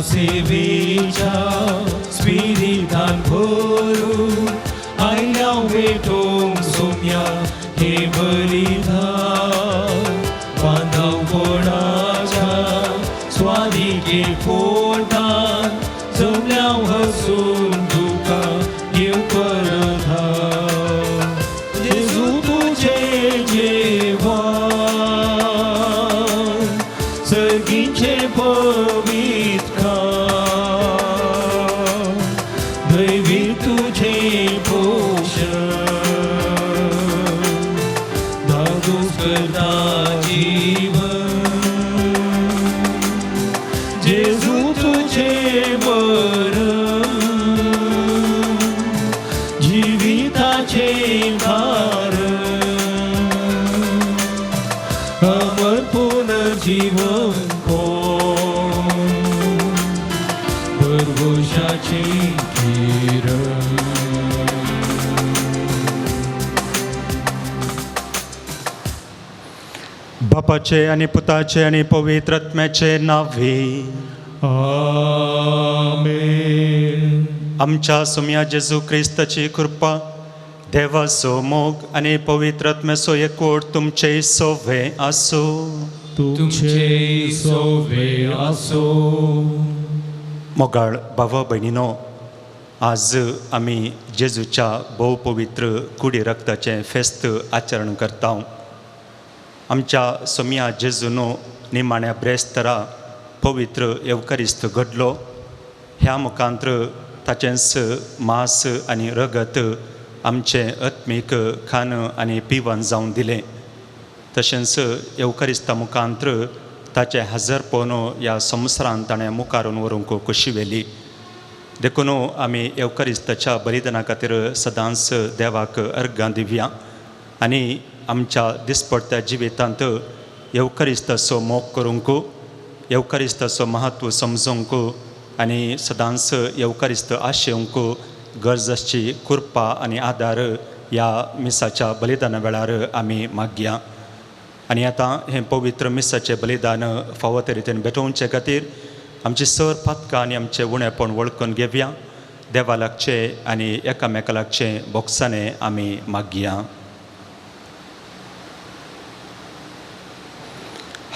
सेवेच्या स्पिरितान भरून आयल्या वेटोंक सोम्या हे बलिदान बांधवपणाच्या स्वादिके पोटान जमल्या हसून तुका येवपरधा जेजू तुझे जेवण सर्गीचे पवित्र दैवी तुझे पोषण धादोस करता जीवन जेजू तुझे मरण जिविताचे कारण अमर पुनर्जीवन भरवशाचे किरण. बापाचे आनी पुताचे आनी पवित्र आत्म्याचे नांवे. आमेन. आमच्या सुम्या जेजू क्रिस्ताची कृपा, देवाचो मोग आनी पवित्र आत्म्याचो एकवट तुमचे सोवे आसूं. तुमचे सोवे आसो. मोगाळ भावा भयणीनो, आज आमी जेजूच्या भोव पवित्र कुडी रक्ताचें फेस्त आचरण करता. आमच्या सोम्या जेजूनो निमाण्या ब्रेस्तरा पवित्र येवकारिस्त घडलो. ह्या मुखांत्र ताचेंच मांस आनी रगत आमचें आत्मीक खाण आनी पिवन जावन दिलें. तशेंच येवकारिस्ता मुखांत्र ताचें हजरपण ह्या संवसारांत ताणें मुखारून व्हरूंक खोशी व्हेली. देखून आमी येवकारिस्ताच्या बलिदाना खातीर सदांच देवाक अर्गां दिवया आनी आमच्या दिसपडत्या जिवितांत येवकारिस्ताचो मोग करूंक, येवकारिस्ताचो म्हत्व समजूंक आनी सदांच येवकारिस्त आशेवंक गरज आसची कृपा आनी आदार ह्या मिसाच्या बलिदाना वेळार आमी मागया. आनी आतां हें पवित्र मिसाचें बलिदान फावो ते रितीन भेटोवचे खातीर आमची सर पातकां आनी आमचें उणेपण वळखून घेवया. देवा लागचें आनी एकामेका लागचें बोगसाणें आमी मागया.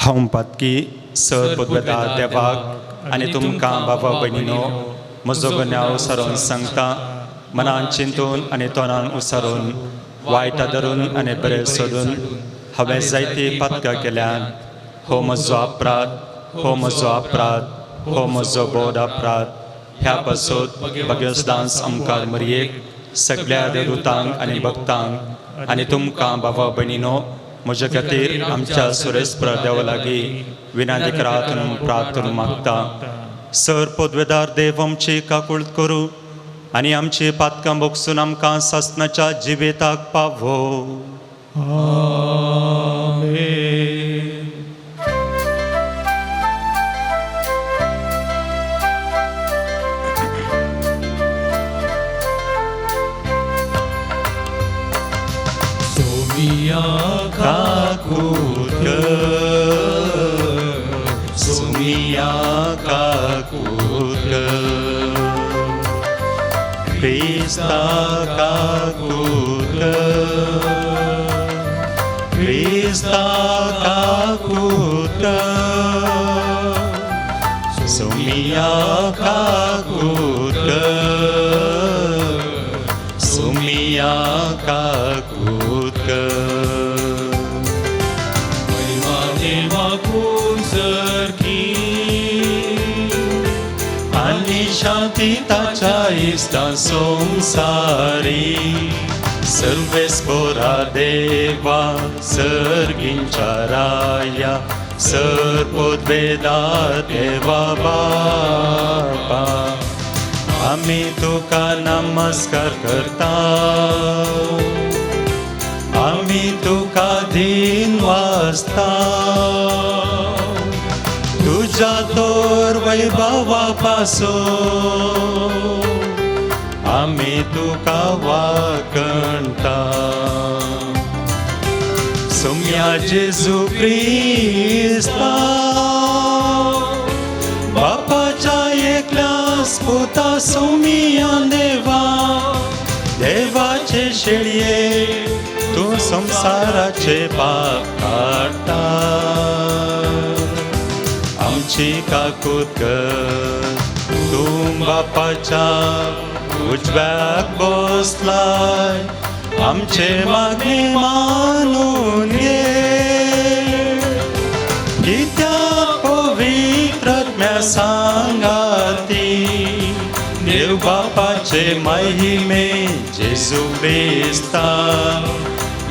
हांव पातकी सर पदवेदार देवाक आनी तुमकां बाबा भयणीनो म्हजो गुन्यांव सारोवन सांगता. मनान चिंतून आनी तोंडान उसारून, वायट धरून आनी बरें सोदून हांवें जायती पातकां केल्यात. हो म्हजो अपराध, हो म्हजो अपराध, हो म्हजो बोड अपराध. ह्या पासत भाग्यसदांस आमकार मरयेक, सगळ्या देवदूतांक आनी भक्तांक आनी तुमकां बाबा भयणीनो म्हज्या खातीर आमच्या सुरेस्पर देवा लागीं विनंती करात प्रार्थना मागता. सर पदवेदार देव आमची काकूळत करूं आनी आमची पातकां भोगसून आमकां सासणाच्या जिविताक पावो. आमेन. सोमिया काकूत सुमिया काकूत क्रिस्ता काकूत क्रिस्ता काकूत सुमिया काकूत सुमिया काकूत. महिमा देवाकून सरकी आनी शांती ताच्या इश्टा संवसारी. सर्वेस्पोरा देवा सर्गींच्या राया सर पदवेदार देवा बापा आमी तुका नमस्कार करता. आमी तुका दीन वाजता तुज्या तोर वैभवा पासून आमी तुका वाकणता. सुम्या जेजू क्रिस्ता बापाच्या आमच्या सोमिया देवा, देवाचे शेळये तूं संवसाराचे पाप काडटा। आमची काकूत कर, तूं बापाच्या उजव्याक बसलाय, आमचे मागणे मानून घे। कित्याक पवित्र आत्म्या सांगाती देव बापाचे महिमे जेजू क्रिस्ता,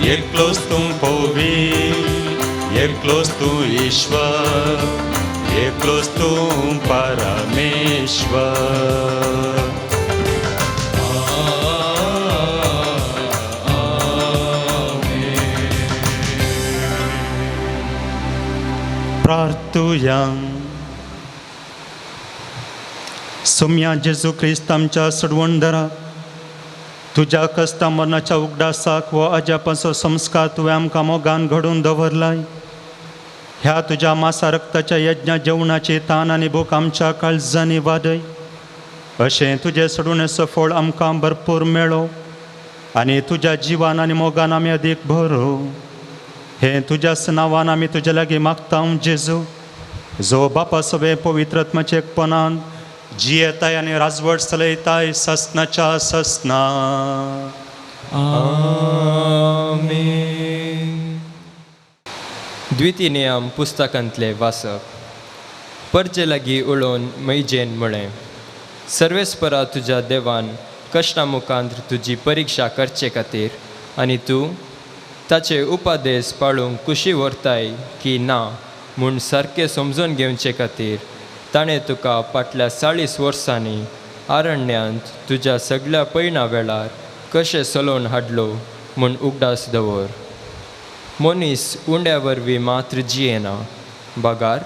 एकलोच तूं पवित्र, एकलोच तूं ईश्वर, एकलोच तूं परमेश्वर। प्रार्थुया। सोम्या जेजू क्रिस्त आमच्या सडवणदरा, तुज्या कस्ता मरणाच्या उगडासाक व अजापाचो संस्कार तुवें आमकां मोगान घडोवन दवरलाय। ह्या तुज्या मासा रक्ताच्या यज्ञा जेवणाची तान आनी भूक आमच्या काळजांनी वाडय, अशें तुजें सडवणेचो फळ आमकां भरपूर मेळो आनी तुज्या जिवान आनी मोगान आमी अदीक भरो। हें तुज्याच नांवान आमी तुज्या लागीं मागता जेजू, जो बापा सगळे पवित्र आत्म्याच्या एकपणान जियेताय आनी राजवट चलयताय ससनाच्या ससना। आमेन। द्वितीय नियम पुस्तकांतले वाचप। परजे लागीं उलोवन मैजेन म्हळें, सर्वेस्परा तुज्या देवान कश्टा मुखांत तुजी परिक्षा करचे खातीर आनी तूं ताचे उपादेश पाळूंक कुशी व्हरताय की ना म्हूण सारकें समजून घेवचे खातीर ताणें तुका फाटल्या 40 वर्सांनी आरण्यांत तुज्या सगळ्या पयणा वेळार कशें चलोवन हाडलो म्हूण उगडास दवर। मनीस उंड्या वरवीं मात्र जियेना, बगार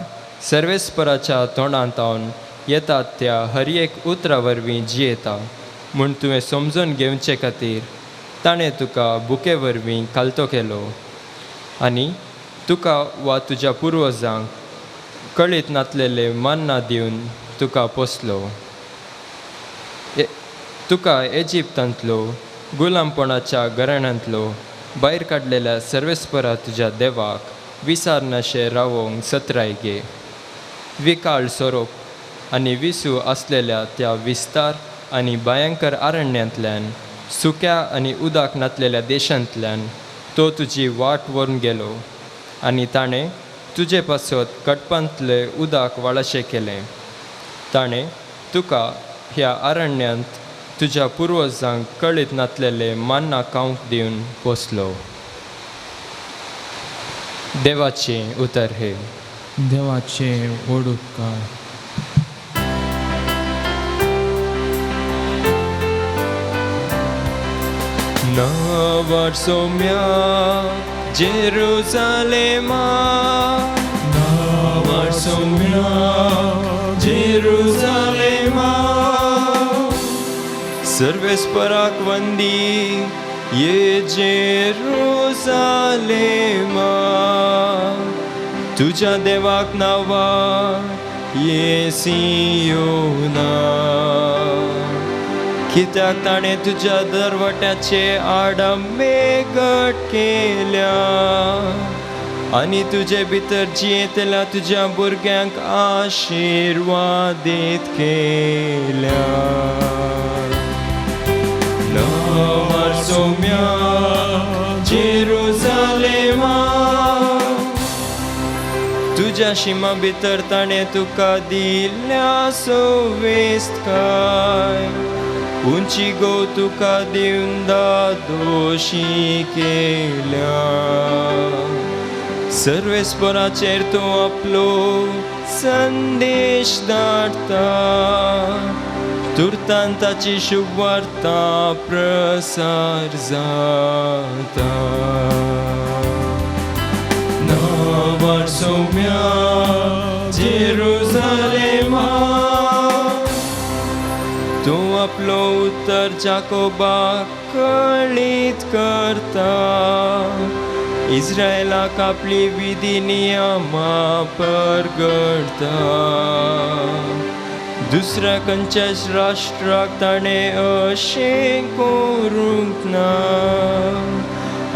सर्वेस्पराच्या तोंडांतावन येतात त्या हर एक उतरा वरवीं जियेता म्हूण तुवें समजून घेवचे खातीर ताणें तुका बुके वरवीं खालतो केलो आनी तुका वा तुज्या पुर्वजांक कळीत नातलेले मान्ना दिवन तुका पोसलो। तुका इजिप्तांतलो गुलामपणाच्या घराण्यांतलो भायर काडलेल्या सर्वेस्परा तुज्या देवाक विसारनाशें रावोंक सत्राय घे। विकाळ सोरोप आनी विसू आसलेल्या त्या विस्तार आनी भयंकर आरण्यांतल्यान, सुक्या आनी उदक नातलेल्या देशांतल्यान तो तुजी वाट व्हरून गेलो आनी ताणें तुजे पासत कटपांतलें उदक वाळशें केलें। ताणें तुका ह्या आरण्यांत तुज्या पुर्वजांक कळीत नातलेले मान्ना खावंक दिवन पोसलो। देवाचें उतर हें। देवाचें व्हड उपकार। नांवार सोम्या जेरुजालेमा, नांवार सोम्या जेरुजालेमा, सर्वेस्पराक वंदी ये जेरुजालेमा, तुज्या देवाक नांवा ये सियोना। कित्याक ताणें तुज्या दरवट्याचे आडमे घट केल्या आनी तुजे भितर जियेतल्या तुज्या भुरग्यांक आशिर्वादीत केल्या। नांवार सोम्या जेरुजालेमा, तुज्या शिमा भितर ताणें तुका दिल्या सवेस्तकाय, उंची गो तुका दिवन दादोशी केल्या। सर्वेस्पराचेर तूं आपलो संदेश धाडटा, तुर्तान ताची शुभवार्ता प्रसार जाता। नांवार सोम्या जेरुजालेमा, तूं आपलो उतर जाकोबाक कळीत करता, इस्रायलाक आपली विधी नियमां परगडता। दुसऱ्या खंयच्याच राष्ट्राक ताणें अशें करूंक ना.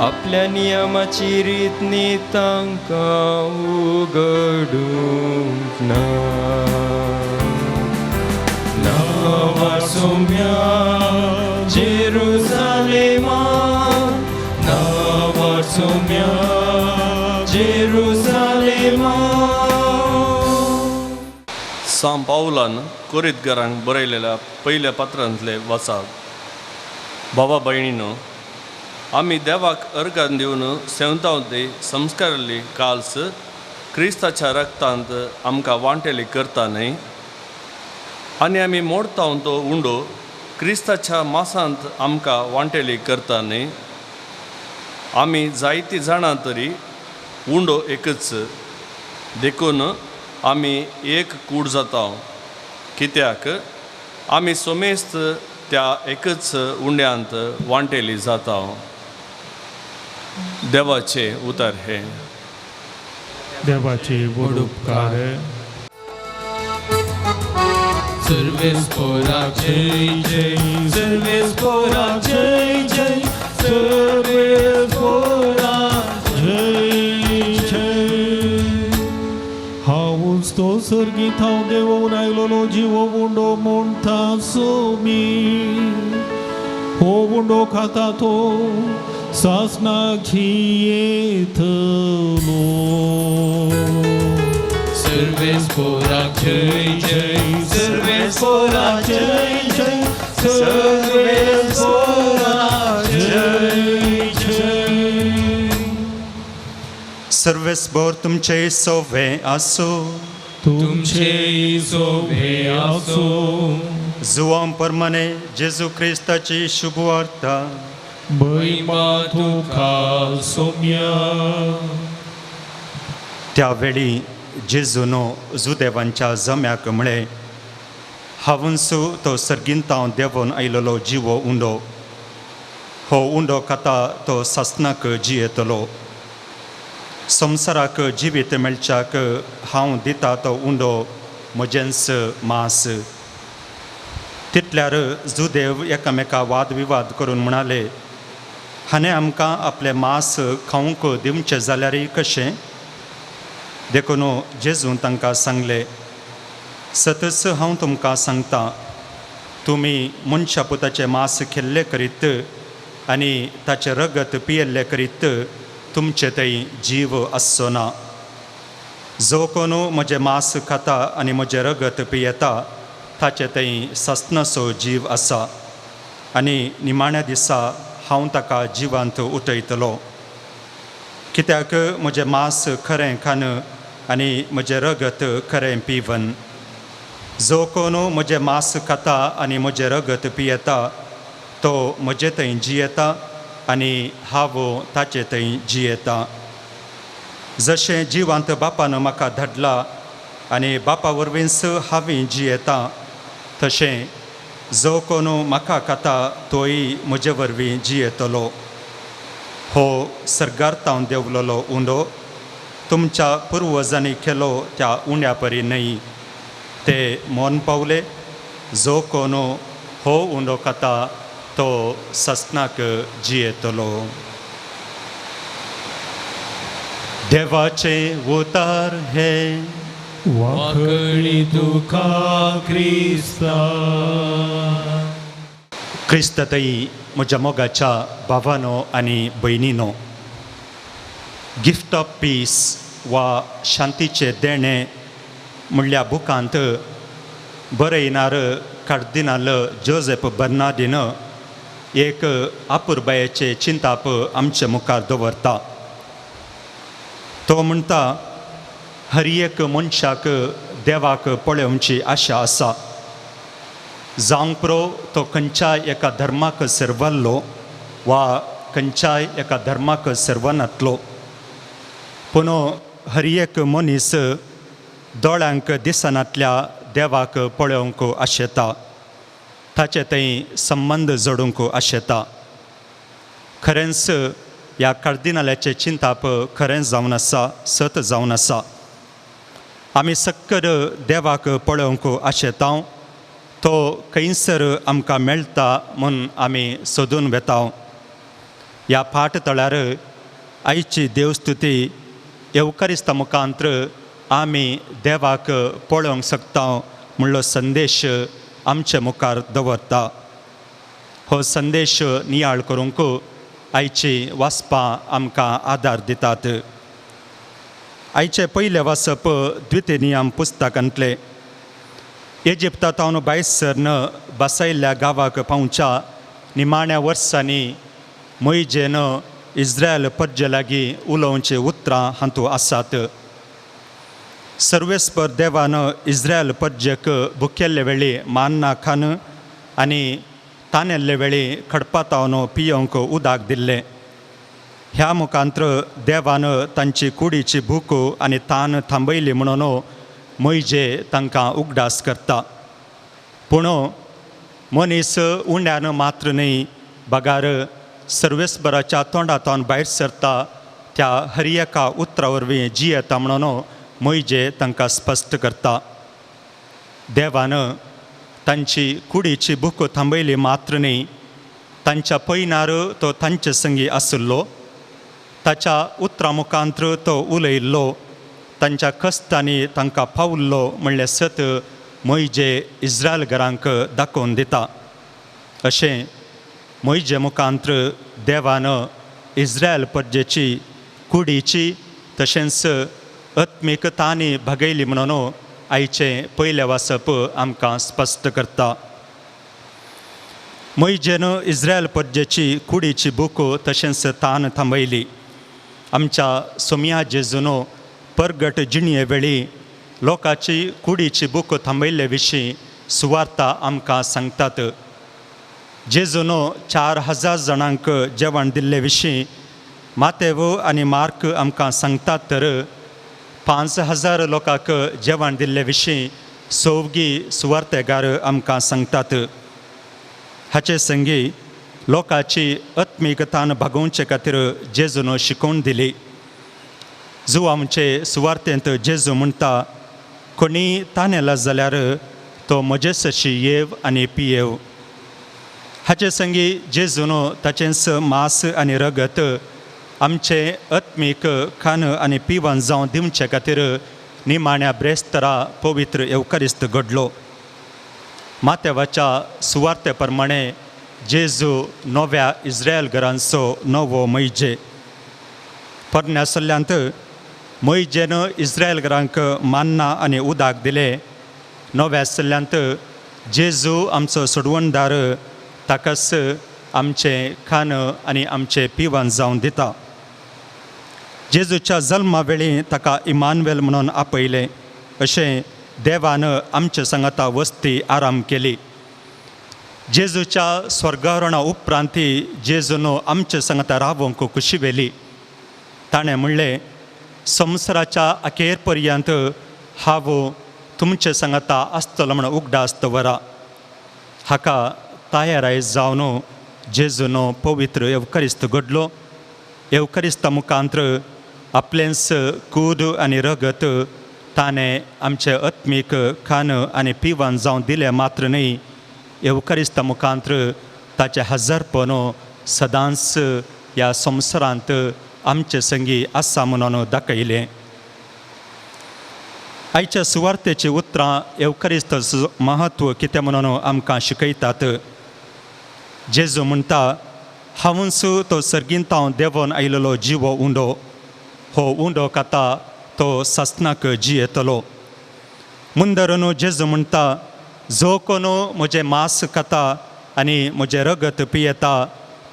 आपल्या नियमाची रीत नी तांकां उगडूंक ना. नांवा सोम्या जेरुसालेमा, नांवा सोम्या जेरुसालेमा. सांव पावलान कोरीतघरांक बरयलेल्या पयल्या पत्रांतले वाचाप. बाबा भयणीनो, आमी देवाक अर्गान दिवन सेवतावते संस्कारली काल्स क्रिस्ताच्या रक्तांत आमकां वांटेली करता न्हय, आनी आमी मोडता तो उंडो क्रिस्ताच्या मासांत आमकां वांटेली करता न्हय. आमी जायतीं जाणां तरी उंडो एकच, देखून आमी एक कूड जाता, कित्याक आमी सोमेस्त त्या एकच उंड्यांत वांटेली जाता. देवाचे उतर हे. देवाचे उपकार. सर्वेस्पोरा जय जय, सर्वेस्पोरा जय जय, सर्वेस्पोरा जय जय. हांवूच तो सर्गीत हांव देवून आयलोलो जिवो उंडो म्हणटा सोमी. हो उंडो खाता तो सासनाक जियेतलो. सर्वेस्पोरा जय जय, सर्वेस्पोरा जय जय, सर्वेस्पोरा जय जय. सर्वेस्पोर तुमचे सोवे आसो. तुमचे सोवे आसो. जुवां परमाने जेजू क्रिस्ताची शुभवार्ता. महिमा तुका सोम्या. त्यावेळी जेजून जुदेवांच्या जम्याक म्हळें, हांवूच तो सर्गींतांव देंवोन आयलेलो जिवो उंडो. हो उंडो खाता तो सासनाक जियेतलो. संवसाराक जिवीत मेळच्याक हांव दिता तो उंडो म्हजेंच मांस. तितल्यार जुदेव एकामेका वाद विवाद करून म्हणाले, हाणें आमकां आपलें मांस खावंक दिवचें जाल्यार कशें? देखून जेजून तांकां सांगलें, सतच हांव तुमकां सांगता, तुमी मनशा पुताचें मांस खेल्ले करीत आनी ताचें रगत पियेल्लें करीत तुमचे थंय जीव आसचो ना. जो कोण म्हजें मांस खाता आनी म्हजें रगत पियेता ताचे थंय सासणाचो जीव आसा, आनी निमाण्या दिसा हांव ताका जिवांत उठयतलो. कित्याक म्हजें मांस खरें खान आनी म्हजें रगत खरें पिवन. जो कोण म्हजें मांस खाता आनी म्हजें रगत पियेता तो म्हजे थंय जियेता आनी हांव ताचे थंय जियेता. जशें जिवांत बापान म्हाका धाडला आनी बापा वरवींच हांवें जियेता, तशें जो कोण म्हाका खाता तोय म्हजे वरवीं जियेतलो. हो सर्गार तावन देंवलेलो उंडो तुमच्या पुर्वजांनी केलो त्या उंड्या परी न्हय. ते मौन पावले. जो कोण हो उंडो खाता तो ससनाक जियेतलो. देवाचें उतार हे. वाकडी तुका क्रिस्ता. क्रिस्ततई म्हज्या मोगाच्या भावानो आनी भयणीनो, गिफ्ट ऑफ पीस वा शांतीचें देणें म्हणल्या बुकांत बरयणार कार्दिनाल जोजेफ बर्नादीन एक आपुरबायेचें चिंताप आमचे मुखार दवरता. तो म्हणटा, हर एक मनशाक देवाक पळोवची आशा आसा. जावंक पुरो तो खंयच्याय एका धर्माक सेर्वल्लो वा खंयच्याय एका धर्माक सेर्वनातलो, पूण हर एक मनीस दोळ्यांक दिसनातल्या देवाक पळोवंक आशेता, ताचे थंय संबंद जोडूंक आशेता. खरेंच ह्या कार्दिनाल्याचें चिंताप खरेंच जावन आसा, सत जावन आसा. आमी सक्कर देवाक पळोवंक आशेता तो खंयसर आमकां मेळटा म्हूण आमी सोदून वेता. ह्या पाट तळार आयची देवस्तुती येवकारिस्ता मुखांत्र आमी देवाक पळोवंक शकता म्हणलो संदेश आमचे मुखार दवरता. हो संदेश नियाळ करूंक आयची वाचपां आमकां आदार दितात. आयचें पयलें वाचप द्वितीय नियम पुस्तकांतलें. इजिप्तांत भायर सरन बसयल्ल्या गांवाक पावच्या निमाण्या वर्सांनी मोयजेन इस्रायल परजे लागीं उलोवचीं उतरां हातूंत आसात. सर्वेस्पर देवान इस्रायल परजेक भुकेल्ले वेळी मान्ना खान आनी तानेल्ले वेळी खडपातावन पियोवंक उदक दिल्लें. ह्या मुखांत्र देवान तांची कुडीची भूक आनी तान थांबयली म्हणून मोयजे तांकां उगडास करता. पूण मनीस उंड्यान मात्र न्हय बगार सर्वेस्पराच्या तोंडांतल्यान भायर सरता त्या हर एका उतरा वरवीं जियेता म्हणून मोयजे तांकां स्पश्ट करता. देवान तांची कुडीची भूक थांबयली मात्र न्हय, तांच्या पयनार तो तांचे संगी आशिल्लो, ताच्या उतरां मुखांत्र तो उलयल्लो, तांच्या कश्टांनी तांकां पावल्लो म्हणलें सत मोयजे इस्रायल घरांक दाखोवन दिता. अशें मोयजे मुखांत्र देवान इस्रायल परजेची कुडीची तशेंच आत्मीक तांणी भागयली म्हणून आयचें पयलें वाचप आमकां स्पश्ट करता. मोयजेन इस्रायल परजेची कुडीची भूक तशेंच तान थांबयली. आमच्या सोमया जेजून परगट जिणये वेळी लोकांची कुडीची भूक थांबयल्ले विशीं सुवार्ता आमकां सांगतात. जेजून 4000 जाणांक जेवण दिल्ले विशीं मातेव आनी मार्क आमकां सांगतात, तर 5000 लोकांक जेवण दिल्ले विशीं सोवगी सुवार्तेगार आमकां सांगतात. हाचे संगी लोकांची आत्मीक तान भागोवचे खातीर जेजून शिकोवन दिली. जो आमचे सुवार्तेंत जेजू म्हणटा, कोणी तानेला जाल्यार तो म्हजे सशी येव आनी पियेव. हाचे संगी जेजून ताचेंच मांस आनी रगत आमचे आत्मीक खान आनी पिवन जावं दिवचे खातीर निमाण्या ब्रेस्तरा पवित्र येवकारिस्त घडलो. मातेवाच्या सुवार्ते प्रमाणे जेजू नव्या इस्रायल घरांचो नवो मोयजे. पोरण्या सल्ल्यांत मोयजेन इस्रायल घरांक मान्ना आनी उदक दिलें. नव्या सल्ल्यांत जेजू आमचो सोडवणदार ताकाच आमचें खाण आनी आमचें पिवन जावन दिता. जेजूच्या जल्मा वेळी ताका इमानुएल म्हणून आपयलें. अशें देवान आमचे सांगाता वस्ती आराम केली. जेजूच्या स्वर्गारोहणा उपरांती जेजून आमचे सांगाता रावोंक खुशी व्हेली. ताणें म्हणलें, संवसाराच्या अखेर पर्यंत हांव तुमचे सांगाता आसतलो म्हण उगडास दवरा. हाका तयाराय जावन जेजून पवित्र येवकारिस्त घडलो. येवकारिस्ता मुखांत्र आपलेंच कूद आनी रगत ताणें आमचे आत्मीक खाण आनी पिवन जावन दिलें मात्र न्हय, येवकारिस्ता मुखांत्र ताचें हजारपण सदांच ह्या संवसारांत आमचे संगी आसा म्हणून दाखयलें. आयच्या सुवार्तेची उतरां येवकारिस्ताचो महत्व कितें म्हणून आमकां शिकयतात. जेजू म्हणटा, हांवूच तो सर्गींत देंवोन आयलेलो जिवो उंडो, हो उंडो खाता तो सासणाक जियेतलो. मुंदरून जेजू म्हणटा, जो कोण म्हजें मांस खाता आनी म्हजें रगत पियेता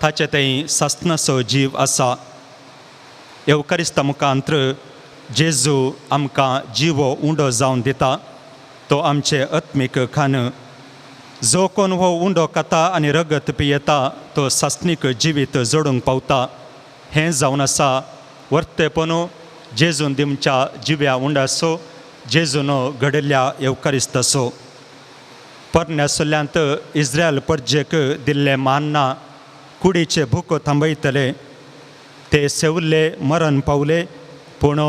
ताचे थंय सासणाचो जीव आसा. येवकारिस्ता मुखांत्र जेजू आमकां जिवो उंडो जावन दिता, तो आमचें आत्मीक खाण. जो कोण हो उंडो खाता आनी रगत पियेता तो सासणीक जिवीत जोडूंक पावता. हें जावन आसा वर्तेपण जेजून दिवच्या जिव्या उंडाचो, जेजून घडिल्ल्या येवकारिस्ताचो. पोरण्या सल्ल्यांत इस्रायल परजेक दिल्ले मान्ना कुडीचे भूक थांबयतले. ते सेवल्ले मरण पावले, पूण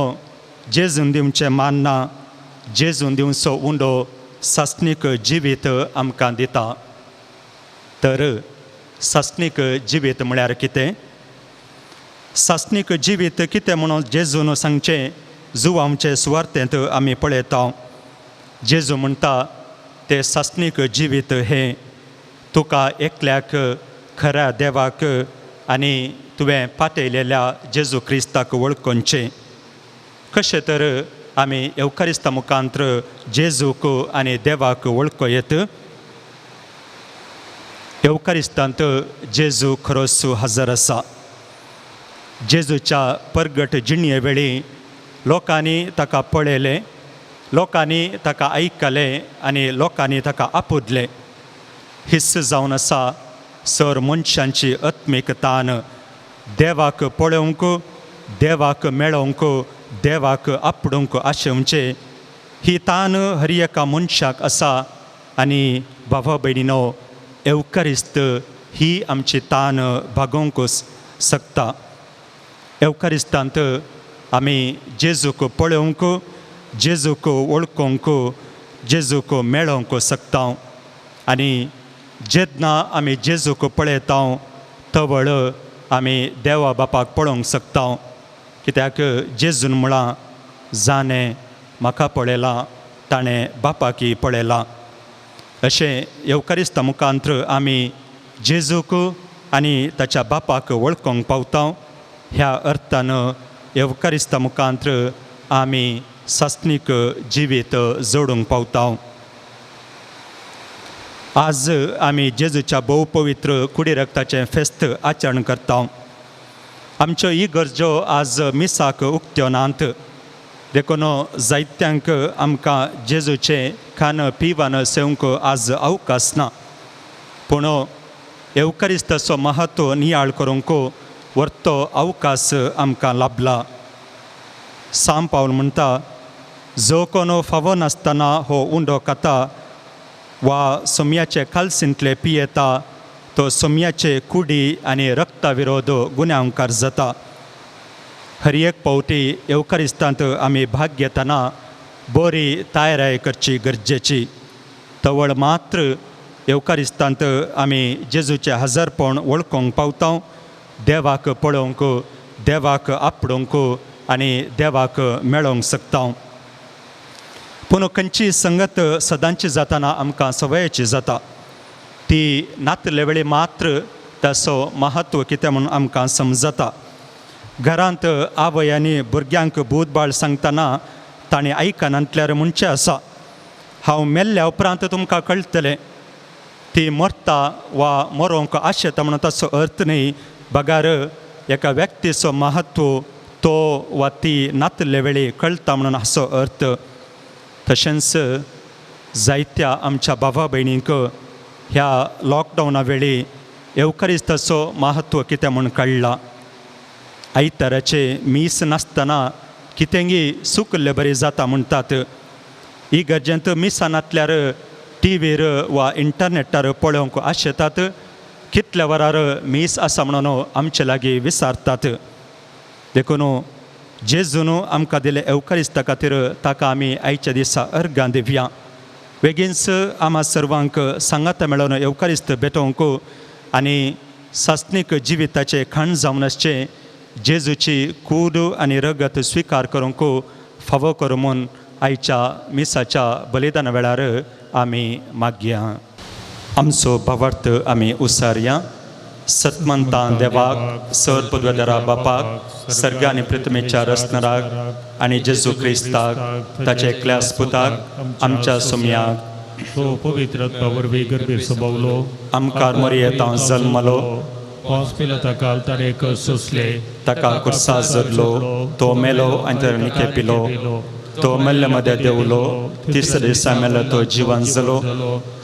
जेजून दिवचें मान्ना, जेजून दिवचो उंडो सासणीक जिवीत आमकां दिता. तर सासणीक जिवीत म्हळ्यार कितें? सासणीक जिवीत कितें म्हणून जेजून सांगचें जुवांचे सुवार्थेंत आमी पळयता. जेजू म्हणटा तें सासणीक जिवीत हें तुका एकल्याक खऱ्या देवाक आनी तुवें पातयलेल्या जेजू क्रिस्ताक वळखुचें. कशें तर आमी येवकारिस्ता मुखांत्र जेजूक आनी देवाक वळखो येत. येवकारिस्तांत जेजू खरोच हजर आसा. जेजूच्या परगट जिणये वेळी लोकांनी ताका पळयलें, लोकांनी ताका आयकलें आनी लोकांनी ताका आपुदलें. हिस्स जावन आसा सर मनशांची आत्मीक तान देवाक पळोवंक, देवाक मेळोवंक, देवाक आपडूंक आशेवचें. ही तान हर एका मनशाक आसा आनी बाबा भयणीनो येवकारिस्त ही आमची तान भागोवंक शकता. येवकारिस्तांत आमी जेजूक पळोवंक, जेजूक वळखूंक, जेजूक मेळोवंक शकता. आनी जेन्ना आमी जेजूक पळयता तवळ आमी देवा बापाक पळोवंक शकता. कित्याक जेजून म्हळां जाणें म्हाका पळयलां ताणें बापाकी पळयलां. अशें येवकारिस्ता मुखांत्र आमी जेजूक आनी ताच्या बापाक वळखूंक पावता. ह्या अर्थान येवकारिस्ता मुखांत्र आमी सासणीक जिवीत जोडूंक पावता. आज आमी जेजूच्या भोव पवित्र कुडी रक्ताचें फेस्त आचरण करता. आमच्यो इगर्जो आज मिसाक उक्त्यो नात, देखून जायत्यांक आमकां जेजूचें खाण पिवन सेवंक आज अवकाश ना. पूण येवकारिस्ताचो महत्व नियाळ करूंक वर्तो अवकाश आमकां लाभला. सांव पावल म्हणटा जो कोण फावो नासतना हो उंडो खाता वा सोम्याचे खालसींतले पियेता तो सोम्याचे कुडी आनी रक्ता विरोध गुन्यांवकार जाता. हर एक पावटी येवकारिस्तांत आमी भाग घेतना बरी तयाराय करची गरजेची. तवळ मात्र येवकारिस्तांत आमी जेजूचें हजरपण वळखूंक पावता, देवाक पळोवंक, देवाक आपडूंक आनी देवाक मेळोवंक शकता. पूण खंयची संगत सदांची जाताना आमकां सवयेची जाता. ती नातले वेळी मात्र ताचो महत्व कितें म्हणून आमकां समजता. घरांत आवय आनी भुरग्यांक भूतबाळ सांगतना तांणी आयकनांतल्यार म्हणचें आसा, हांव मेल्ल्या उपरांत तुमकां कळटलें. ती मरता वा मरोंक आशेता म्हणून ताचो अर्थ न्ही, बगार एका व्यक्तीचो महत्व तो वा ती नातले वेळी कळटा म्हणून हाचो अर्थ. तशेंच जायत्या आमच्या बाबा भयणींक ह्या लॉकडावना वेळी येवकारिस्ताचो महत्व कितें म्हूण कळ्ळां. आयताराचे मीस नासतना कितेंगी सुकल्ले बरें जाता म्हणटात. इगर्जेंत मिसां नातल्यार टिवीर वा इंटरनेटार पळोवंक आशेतात. कितल्या वरार मीस आसा म्हणून आमचे लागीं विचारतात. देखून जेजून आमकां दिले येवकारिस्ता खातीर ताका आमी आयच्या दिसा अर्गां दिवया. बेगीनच आमा सर्वांक सांगाता मेळोवन येवकारिस्त भेटोवंक आनी सासणीक जिविताचें खाण जावन आसचें जेजूची कूड आनी रगत स्विकार करूंक फावो करूं म्हूण आयच्या मिसाच्या बलिदाना वेळार आमी मागया. आमचो भावार्थ आमी उसारया. सतमंतां देवाक, सर पदवेदारा बापाक, सर्ग आनी पृथ्वीच्या रचणाराक आनी जेजू क्रिस्ताक ताचे एकल्या पुताक आमच्या सोमयाक तो पवित्र आत्मा वरवीं गर्भेर सभावलो, आमकार मोरयेतां जल्मलो, पोंस पिलाता ताणें कश्ट सोंसले, ताका कुर्सा जरलो, तो मेलो आनी ताणें निखेपिलो, तो मेल्ले मदें देंवलो, तिसऱ्या दिसा मेलो तो जिवन जालो,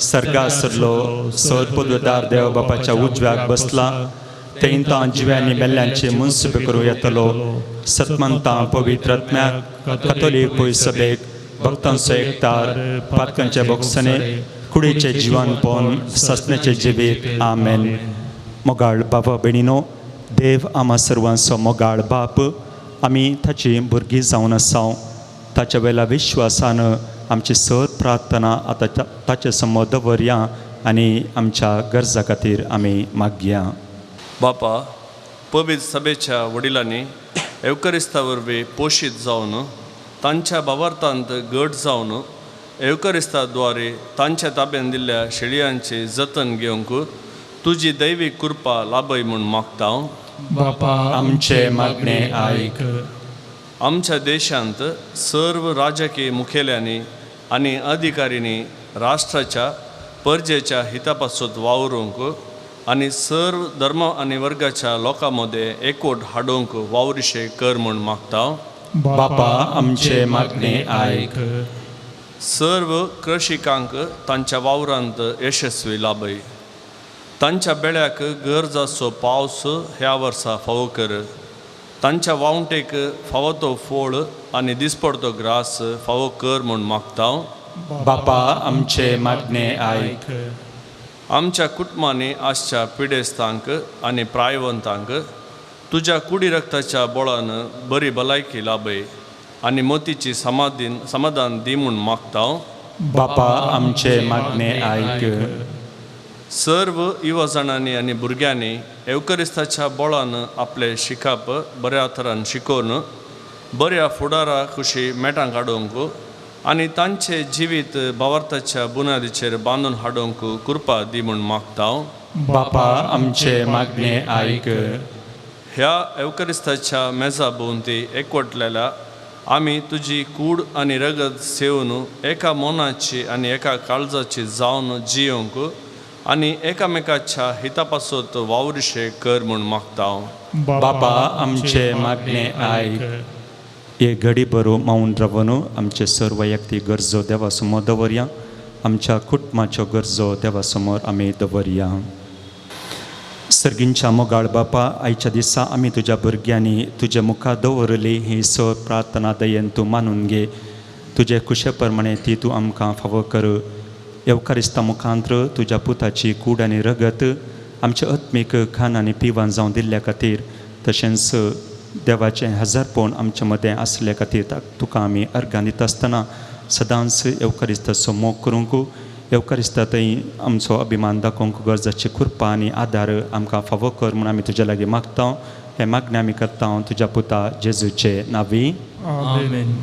सर्गा सरलो, सर पदवेदार देव बापाच्या उजव्याक बसला, थंय जिव्यांनी मेल्ल्यांचे मुन्सुबे करूं येतलो. सतमंतां पवित्र आत्म्याक, कथोलीक पयसभेक, भक्तांचो एकतार, पातकांचे बोगसणे, कुडीचें जिवनपण, सासण्याचें जिवीत. आमेन. मोगाळ बाबा भयणीनो, देव आमा सर्वांचो मोगाळ बाप, आमी ताची भुरगीं जावन आसा. ताच्या वेल्या विश्वासान आमची सर प्रार्थना आतां ताचे समोर दवरया आनी आमच्या गरजा खातीर आमी मागया. बापा, पवित्र सभेच्या वडिलांनी एवकरिस्ता वरवीं पोशीत जावन तांच्या भावार्थांत घट जावन एवकरिस्ता द्वारे तांच्या ताब्यान दिल्ल्या शेळयांचे जतन घेवंक तुजी दैवीक कृपा लाभय म्हूण मागता. बापा आमचे मागणे आयक. आमच्या देशांत सर्व राजकीय मुखेल्यांनी आनी अधिकाऱ्यांनी राष्ट्राच्या परजेच्या हिता पासत वावरूंक आनी सर्व धर्म आनी वर्गाच्या लोकां मदें एकवट हाडूंक वावरिशे कर म्हूण मागता. बापा आमचे मागणे आयक. सर्व कृषिकांक तांच्या वावरांत यशस्वी लाभय. तांच्या बेळ्याक गरज आसचो पावस ह्या वर्सा फावो कर. तांच्या वावंटेक फावो तो फोळ आनी दिसपडतो ग्रास फावो कर म्हूण मागता. बापा आमचे मागणे आयक. आमच्या कुटुंबांनी आसच्या पिडेस्तांक आनी प्रायवंतांक तुज्या कुडी रक्ताच्या बळान बरी भलायकी लाभय आनी मोतीची समाधीन समाधान दी म्हूण मागता. बापा आमचे मागणे आयक. सर्व युवजणांनी आनी भुरग्यांनी एवकरिस्ताच्या बळान आपलें शिकप बऱ्या तरान शिकोवन बऱ्या फुडारा खुशी मेटां काडूंक आनी तांचें जिवीत भावार्थाच्या बुन्यादीचेर बांदून हाडूंक कृपा दी म्हूण मागता. बापा आमचे मागणे आयक. ह्या एवकरिस्ताच्या मेजा भोंवती एकवटलेल्या आमी तुजी कूड आनी रगत सेवन एका मनाची आनी एका काळजाची जावन जियोंक आनी एकामेकाच्या हिता पासत वावरिशे कर म्हूण मागता. बापा आमचे मागणे आयक. एक घडी बरो मावन रावन आमचे सर्व वैयक्तीक गरजो देवा समोर दवरया. आमच्या कुटुंबाच्यो गरजो देवा समोर आमी दवरया. सर्गींच्या मोगाळ बापा, आयच्या दिसा आमी तुज्या भुरग्यांनी तुजे मुखार दवरली ही सर प्रार्थना दयेन तूं मानून घे. तुजे खुशे प्रमाणे ती तूं आमकां फावो कर. येवकारिस्ता मुखांत्र तुज्या पुताची कूड आनी रगत आमचे आत्मीक खान आनी पिवान जावन दिल्ल्या खातीर, तशेंच देवाचें हजारपण आमचे मदें आसल्या खातीर तुका आमी अर्गां दिता आसतना सदांच येवकारिस्ताचो मोग करूंक, येवकारिस्ता थंय आमचो अभिमान दाखोवंक गरजाची कृपा आनी आदार आमकां फावो कर म्हूण आमी तुज्या लागीं मागता. हें मागणें आमी करता तुज्या पुता जेजूचे नांवी. आमेन.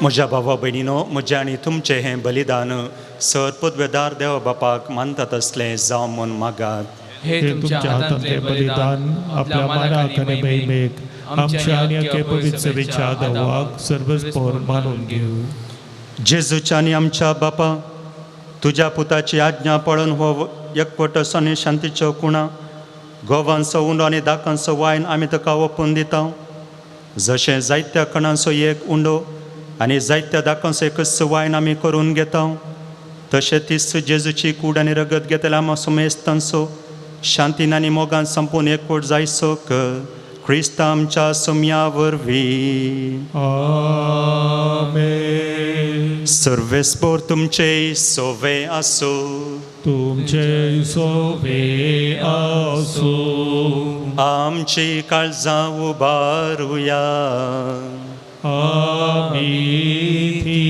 म्हज्या भावा भयणीनो, म्हजें आनी तुमचें हें बलिदान सर पदवेदार देवा बापाक मानतात असलें जावं म्हूण मागात. हे तुमच्या हातांतलें बलिदान आपल्या मानाक आनी महिमेक आमच्या आनी अख्या पवित्र सभेच्या देवाक सर्वस्पोर मानून घेवं. जेजूच्या आनी आमच्या बापा तुज्या पुताची आज्ञा पळोवन हो एकवट आनी शांतीच्यो कुणा गोवांचो उंडो आनी दाकांचो वायन आमी तुका ओपून दिता. जशें जायत्या कणांचो एक उंडो आनी जायत्या दाकांचो एकच वायन आमी करून घेता तशें तीच जेजूची कूड आनी रगत घेतल्या आमी समेस्तांचो शांतीन आनी मोगान संपून एकवट जायसो कर क्रिस्त आमच्या सोम्या वरवीं. आमेन. सर्वेस्पोर तुमचे सोवे आसूं. तुमचे सोवे आसूं. आमची काळजां उबारुया. आमी ती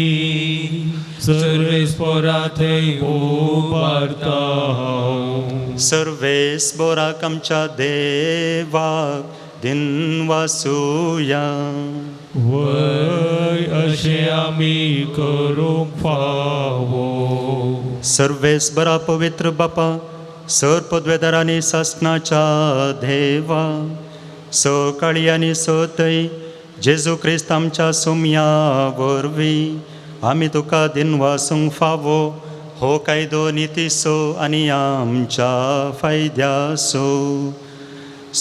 सर्वेस्पोरा थंय उबारता. सर्वेस्पोराक आमच्या देवाक दिनवासुया. वय अशें आमी करूंक फावो. सर्वेस बरा पवित्र बापा सर पदवेदार आनी सासनाच्या देवा सकाळी आनी सतय जेजू क्रिस्त आमच्या सोम्या वरवीं आमी तुका दिनवासूंक फावो हो कायदो नितीसो आनी आमच्या फायद्यासो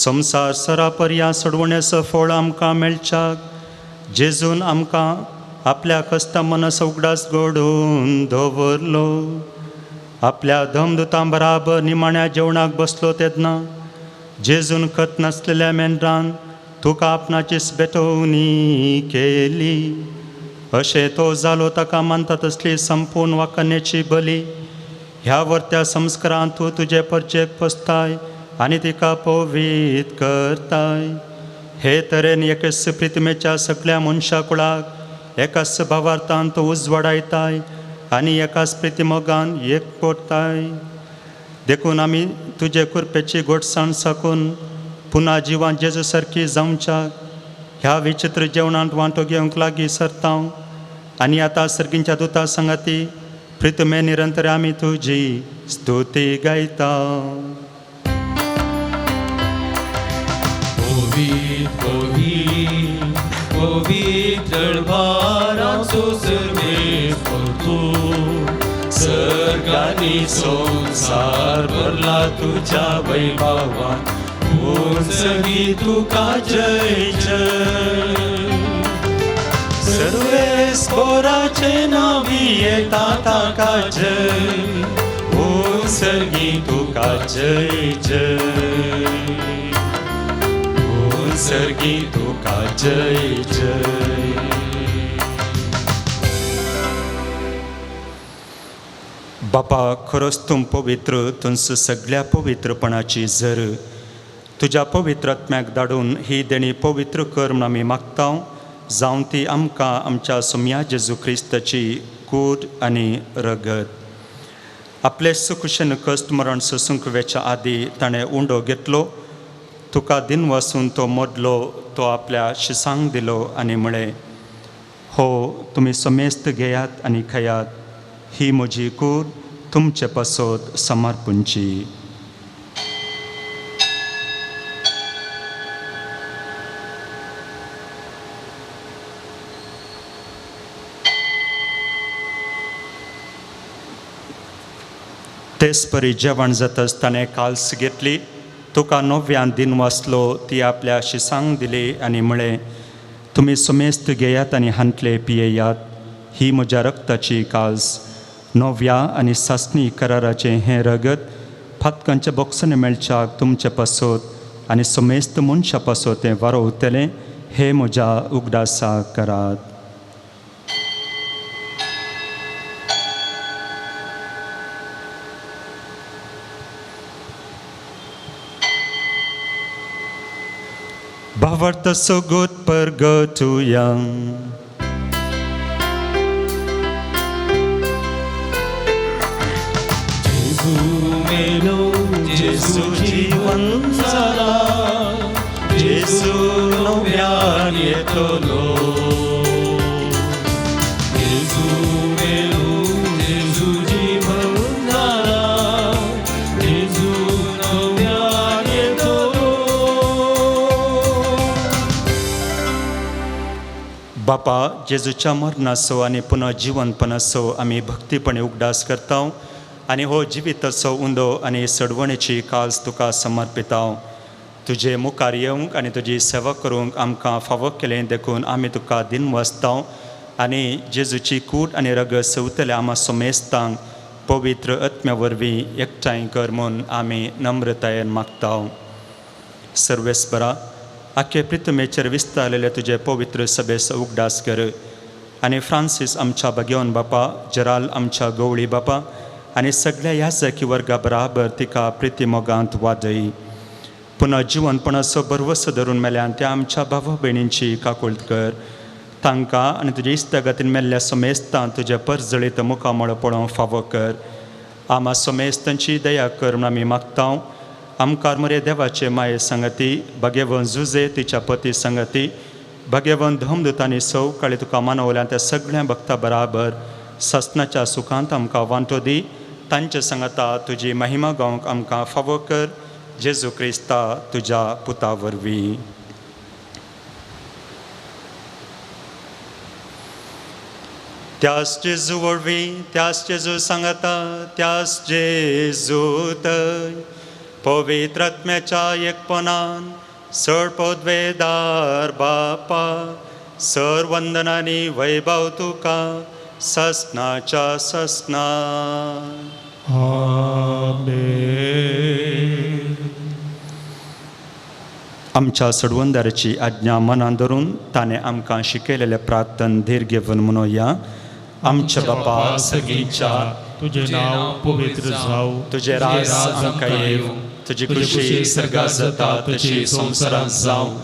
संवसार सरापर्या सोडवण्याचो फळ आमकां मेळच्याक जेजून आमकां आपल्या कस्ता मनस उगडास घडोवन दवरलो. आपल्या धमदुतां बराबर निमाण्या जेवणाक बसलो तेन्ना जेजून खत नासलेल्या मेंढरान तुका आपणाचीच भेटवणी केली. अशें तो जालो ताका मानता तसली संपूर्ण वाकण्याची बली ह्या वर्त्या संस्कारांत तूं तुजे परचेक पसताय आनी तिका पवीत करताय. हे तरेन एकेच प्रितमेच्या सगळ्या मनशा कुळाक एकाच भावार्थान तूं उजवाडायताय आनी एकाच प्रितिमोगान एक कोरताय. देखून आमी तुजे कृपेची गोडसाण साकून पुना जिवान जेजू सारकी जावच्याक ह्या विचित्र जेवणांत वांटो घेवंक लागीं सरता आनी आतां सर्गींच्या दुता सांगाती प्रितमे निरंतर आमी तुजी स्तुती गायता. पवित्र पवित्र पवित्र भाराचो सर्वेस्पर तूं सर्गांनी संवसार भरला तुज्या वैभवान उंचगी तुका जय जय. सर्वेस्पोराचे नावी येता ताका जय उंचगी तुका जय जय उंचगी तुका जय जय. बापा खरोच तूं पवित्र तुमचं सगळ्या पवित्रपणाची जर तुज्या पवित्र आत्म्याक धाडून ही देणी पवित्र कर म्हूण आमी मागता जावन ती आमकां आमच्या सोम्या जेजू क्रिस्ताची कूड आनी रगत. आपले सुकुशेन कश्ट मरण सोसूंक वेच्या आदी ताणें उंडो घेतलो तुका दिनवासून तो मोडलो तो आपल्या शिसांक दिलो आनी म्हळें हो तुमी समेस्त घेयात आनी खायात ही म्हजी कूड तुमचे पासत समर्पणची. तेच परी जेवण जातच ताणें काल्स घेतली तुका नव्यान दिन वाचलो ती आपल्या शिसांक दिली आनी म्हळें तुमी समेस्त घेयात आनी हांतले पियेयात ही म्हज्या रक्ताची काल्स नव्या आनी सासणी कराराचें हें रगत फातकांच्या बोक्सांनी मेळच्याक तुमचे पासत आनी समेस्त मनशा पासत तें वारोवतलें हें म्हज्या उगडासाक करात. भावार्थ सोगोत परगटुया. जेजू मेलो जेजू जीवन जाला जेजू नव्यान येतलो. जेजू मेलो जेजू जीवन जाला जेजू नव्यान येतलो. बापा जेजूच्या मरणाचो आनी पुनः जिवनपणाचो आमी भक्तीपणे उगडास करता आनी हो जिविताचो उंदो आनी सडवणेची काल्स तुका समर्पिता. तुजे मुखार येवंक आनी तुजी सेवा करूंक आमकां फावो केलें देखून आमी तुका दिनवासता. आनी जेजूची कूड आनी रगत सवतल्या आमा समेस्तांक पवित्र आत्म्या वरवीं एकठांय कर म्हूण आमी नम्रतायेन मागता. सर्वेस्परा आख्खे प्रितमेचेर विस्तारलेले तुजे पवित्र सभेचो उगडास कर आनी फ्रांसीस आमच्या भगेवन बापा, जेराल आमच्या गवळी बापा आनी सगळ्या याजकी वर्गा बराबर तिका प्रिती मोगांत वादय. पुनः जिवनपणाचो भरवसो धरून मेल्यान त्या आमच्या भावा भयणींची काकुळट कर. तांकां आनी तुज्या इश्टागतीन मेल्ल्या समेस्तां तुज्या परजळीत मुखामळ पळोवंक फावो कर. आमा समेस्तांची दया कर म्हूण आमी मागता. आमकार मरे देवाचे माये संगती, भगेवन जुजे तिच्या पती संगती, भगेवन धमदुतांनी सौ काळी तुका मानवल्या त्या सगळ्या भक्ता बराबर ससनाच्या सुखांत आमकां वांटो दी. तांचे संगता तुजी महिमा गावंक आमकां फावो कर. जेजू क्रिस्ता तुज्या पुता वरवीं. त्यास जेजू वरवीं, त्यास जेजू सांगता, त्यास जेजूत पवित्र आत्म्याच्या एकपणान सड पदवेदार बापा सर वंदनानी वैभव तुका ससनाच्या ससना. आमेन. आमच्या सडवंदाराची आज्ञा मनान धरून ताणें आमकां शिकयलेलें प्रार्थन धीर घेवन म्हणोया. आमच्या बापा सगळींच्या तुझे नाव पवित्र जावं, तुजें राज आमकां येवं, तुजी खुशी सर्गात जाता तशी संवसारांत जावं.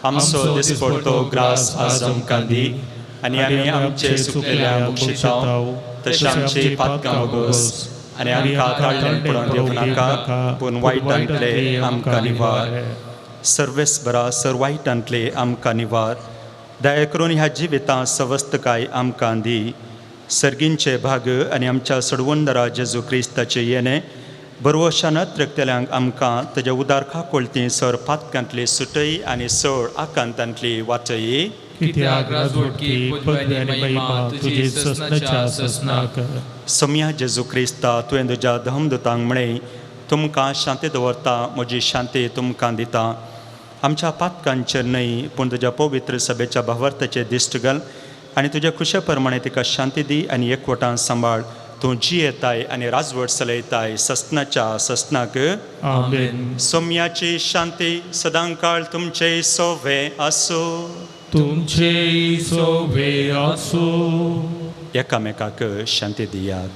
आमचो दिसपडतो ग्रास आज आमकां दी आनी आमी आमचे चुकलेल्या बक्षिताव तशें आमची पातकां भोगोस आनी आमकां ताळल्यान पडोवन दिवं नाका, पूण वायटांतले आमकां निवार. सर्वेस्परा सर वायटांतले आमकां निवार. दया करून ह्या जिवितांत सवस्तकाय आमकां दी. सर्गींचे भाग आनी आमच्या सडवंदरा जेजू क्रिस्ताचे येणे बरवशान अत्रकतल्यांक आमकां तेज्या उदार खाकोळती सर पातकांतली सुटय आनी सळ आकांतांतली वाचय. कित्याक राजवटकी पदवी आनी महिमा तुजी ससनाच्या ससनाक. सम्या जेजू क्रिस्ता तुवें तुज्या धमदुतांक म्हळें, तुमकां शांती दवरता, म्हजी शांती तुमकां दिता. आमच्या पातकांचेर न्हय पूण तुज्या पवित्र सभेच्या भावार्थाचेर दिश्ट घाल आनी तुज्या खुशे प्रमाणे तिका शांती दी आनी एकवटान सांबाळ. तूं जियेताय आनी राजवट चलयताय ससनाच्या ससनाक. आमेन. सोम्याची शांती सदांकाळ तुमचे सोवे आसूं. तुमचे सोवे आसूं. एकामेकाक शांती दियात.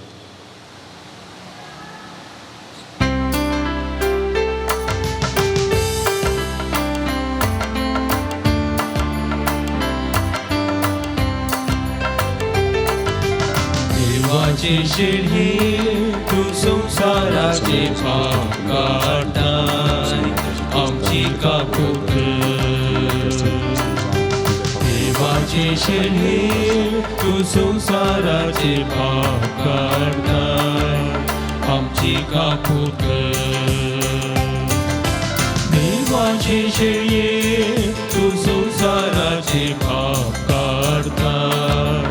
देवाची शिडी तूं संवसाराचे पाप काडटाय, आमची काकूट. देवाची शिडी तूं संवसाराचे पाप काडटाय, आमची काकूट. देवाची शिडी तूं संवसाराचे पाप काडटाय,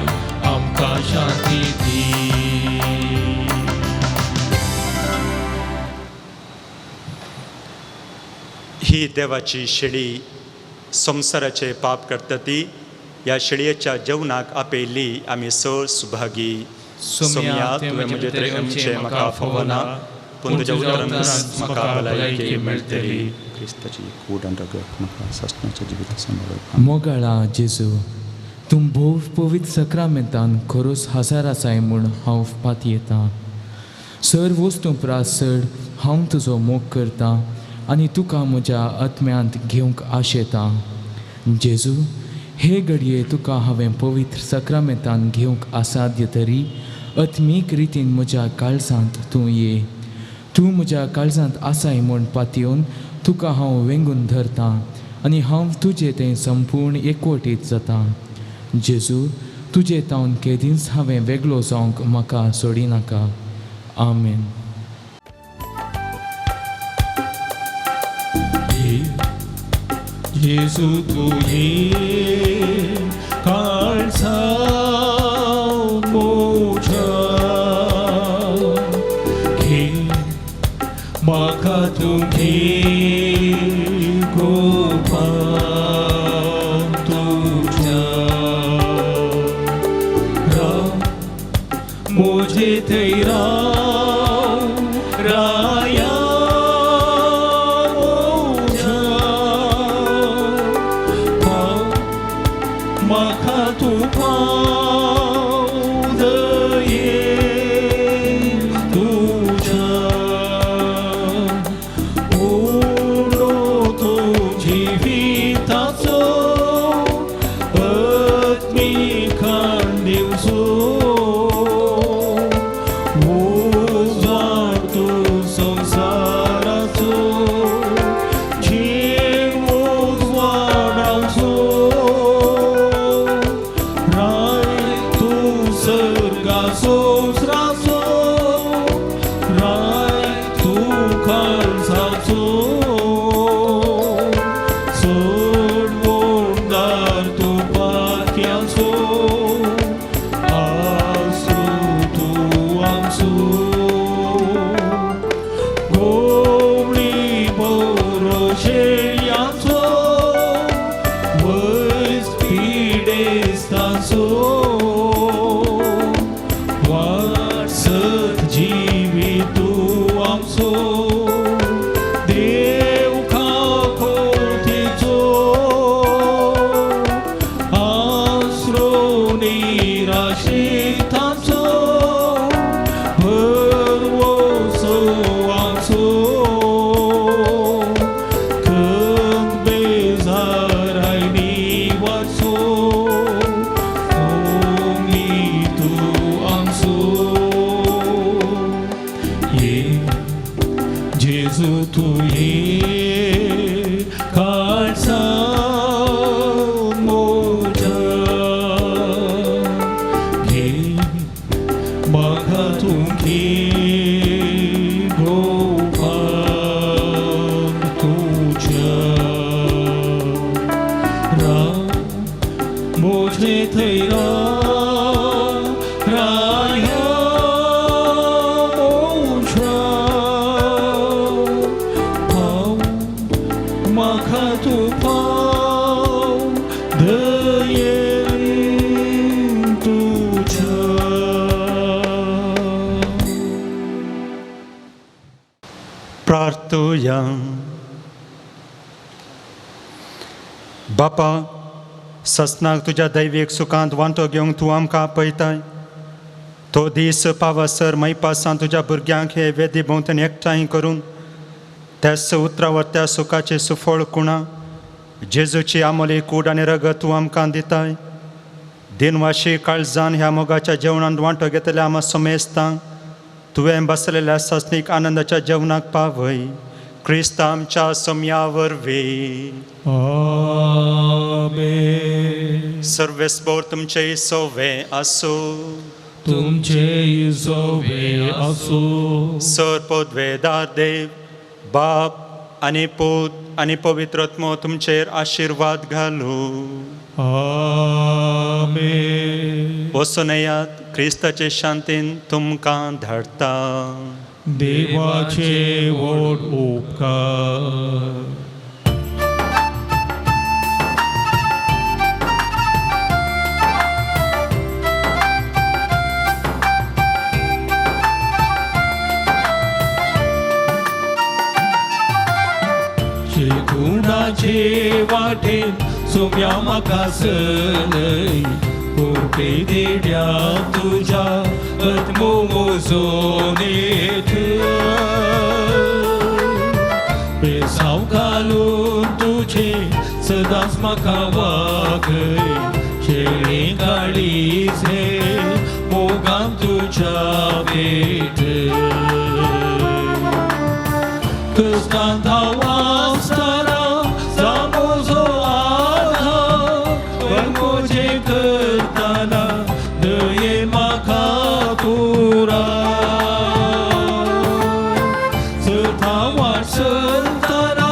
आमकां शांती दी. ही देवाची शेळी संवसाराचे पाप करता ती ह्या शेळयेच्या जेवणाक आपयली आमी सळ सुभागी. सोम्या तुवें म्हजे तरेन म्हाका फावना, पूण तुज्या उतरान म्हाका भलायकी मेळटली. क्रिस्ताची कूड आनी रगत म्हाका सासणाच्या जिविता सांबाळ. मोगाळा जेजू, तूं भोव पवित्र सक्रामेंतान खरोच हजार आसाय म्हूण हांव पातयेतां. सर वस्तू प्रास चड हांव तुजो मोग करतां आनी तुका म्हज्या आत्म्यांत घेवंक आशेतां. जेजू, हे घडये तुका हांवें पवित्र सक्रामेंतान घेवंक असाध्य तरी आत्मीक रितीन म्हज्या काळजांत तूं ये. तूं म्हज्या काळजांत आसाय म्हूण पातयेवन तुका हांव वेंगून धरतां आनी हांव तुजें तें संपूर्ण एकवटीत जातां. जेजू, तुजे तावन केदींच हांवें वेगळो जावंक म्हाका सोडिनाका. आमेन. जेजू तुझे काळजा म्हज्या, घे म्हाका तूं घे गोपां तुज्या. म्हाका तूं पाव दयेन तुज्या उलो तूं जिविताचो आत्मिकान दिवचो उजवाड तूं संवसाराचो जीण उजवाडाचो राय तूं सर्गाचो स्राचो राय तूं काळजाचो सोडवणदार तूं पात्याचो आसरो तूं आमचो गोवळी बरोशेयाचो वयस पिडेस्ताचो वाटसत जिवी तूं आमचो देव खाकोटीचो आसरो निराशिताचो भरवसो आमचो खंत बेजाराय निवाचो ओंगली तूं आमचो ये जेजू तूं ये काळजांत म्हज्या घे म्हाका तूं घे गोपान तुज्या राव म्हजे थंय राव राया म्हज्या पाव म्हाका तूं पाव दयेन तुज्या. प्रार्थुया. बापा, ससनाक तुज्या दैवीक सुखांत वांटो घेवंक तूं आमकां आपयताय. तो दीस पावसर मैपासान तुज्या भुरग्यांक हे वेदी भोंवतणी एकठांय करून त्याच उतरावर त्या सुखाचें सुफळ कुणा जेजूची आमोली कूड आनी रगत तूं आमकां दिताय. दिनवाशी काळजान ह्या मोगाच्या जेवणांत वांटो घेतल्या आमा समेस्तांक तुवें बसलेल्या सासणीक आनंदाच्या जेवणाक पावय, क्रिस्त आमच्या सोम्या वरवीं. आमेन. सर्वेस्पोर तुमचे सोवे आसूं. तुमचे सोवे आसूं. सर पदवेदार देव बाप आनी पूत आनी पवित्र आत्मो तुमचेर आशिर्वाद घालूं. आमेन. वचून येयात, क्रिस्ताचे शांतीन तुमकां धाडटा. देवाचे व्हड उपकार. गुणाचे वाटेन सोम्या म्हाका सलय कोपे देड्या तुज्या आत्मो मोजोनेत बेसाव घालून तुझे सदांच म्हाका वागय शेळी काळीज हे मोगान तुज्या भेट कश्टांत हांव आसतना जामोजो आधार म्हजें करतना दयेन म्हाका तूं सता वाट चलतना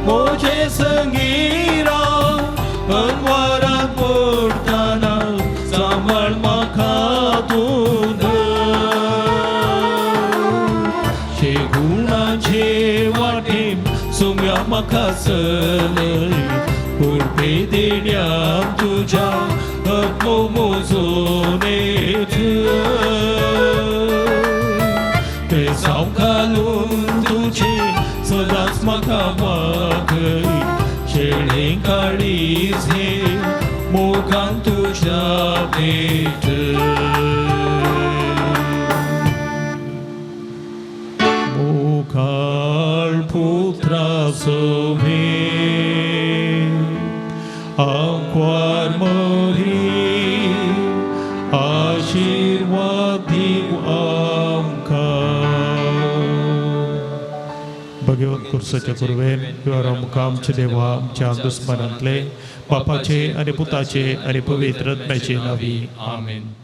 म्हजे संगी राव अनवरात पडटना सांबाळ म्हाका तूं शेगुणाचे वाटेन सोम्या म्हाका चलय उडपे देण्या तुज्या आत्मो मोजोनेत पेसांव घालून तुजे सदांच म्हाका वागय शेळें काळीज हे मोगान. भेट. मुखाळ पुत्रा सोभे आंकवार मोरी आशीर्वाद दिव आमकां. भगवंत कुर्साच्या कुरवेन आमकां आमचे देवा आमच्या दुस्मनांतले बापाचे आनी पुताचे आनी पवित्र आत्म्याचे नावी. आमेन.